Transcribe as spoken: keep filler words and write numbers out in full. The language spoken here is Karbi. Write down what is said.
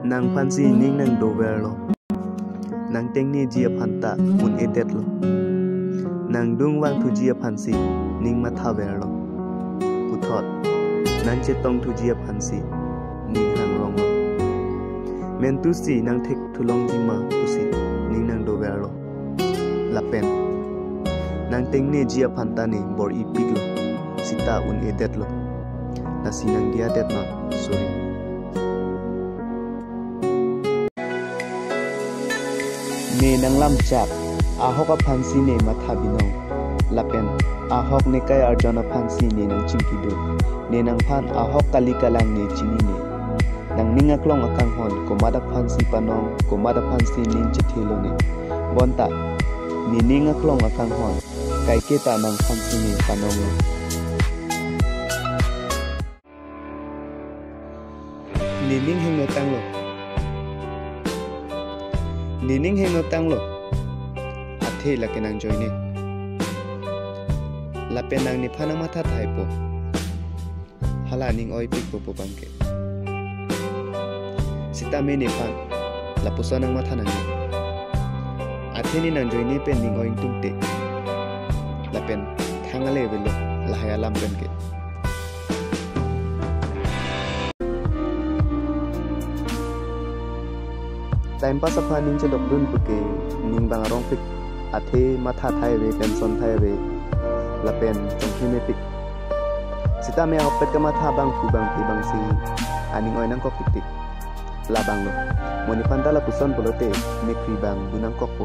Nangphansi ning nangdoverlo. Nang tengneji aphanta un-edetlo. Nang dungvangthuji aphansi ning mathaverlo. Puthot, nang chetongthuji aphansi ning hangronglo. Mentusi nang thekthulongji ma pusi ning nangdoverlo. Lapen nang tengneji aphanta ne bor-ipiklo, seta un-edetlo. Lasi nang diyadet ma, sorry. Ne nanglamchak, ahok aphansi ne matha binong. Lapen ahok ne kai-arjon aphansi ne nangchingkidun. Ne nangphan ahok kali kalang ne chinine. Nangning aklong akanghon komat aphansi panong, komat aphansi ning chethelo ne. Bonta nening aklong akanghon kaiketa nangphansi ne panonglo. Nening hengnotanglo. Nening hengnotanglo. Athe lake nangjoine. Lapen nang nephan nangmatha thaipo. Hala ning oipikpo pu abangke. Sitame nephan lapuson nangmatha nangji. Athe ne nangjoine pen ning oingtungte. Lapen thang ale avelo lahai alam penke. Time pass aphan ning chedokdun puke ning bang arongpik, athe matha thai ave, tension thai ave, lapen chongkhi mepik. Sitame ahokpet kamatha abangphu abangpi abangsi aning oi nangkok tiktik. Labanglo. Mo nephanta lapuson pulote, mekkri bang bu nangkokpo.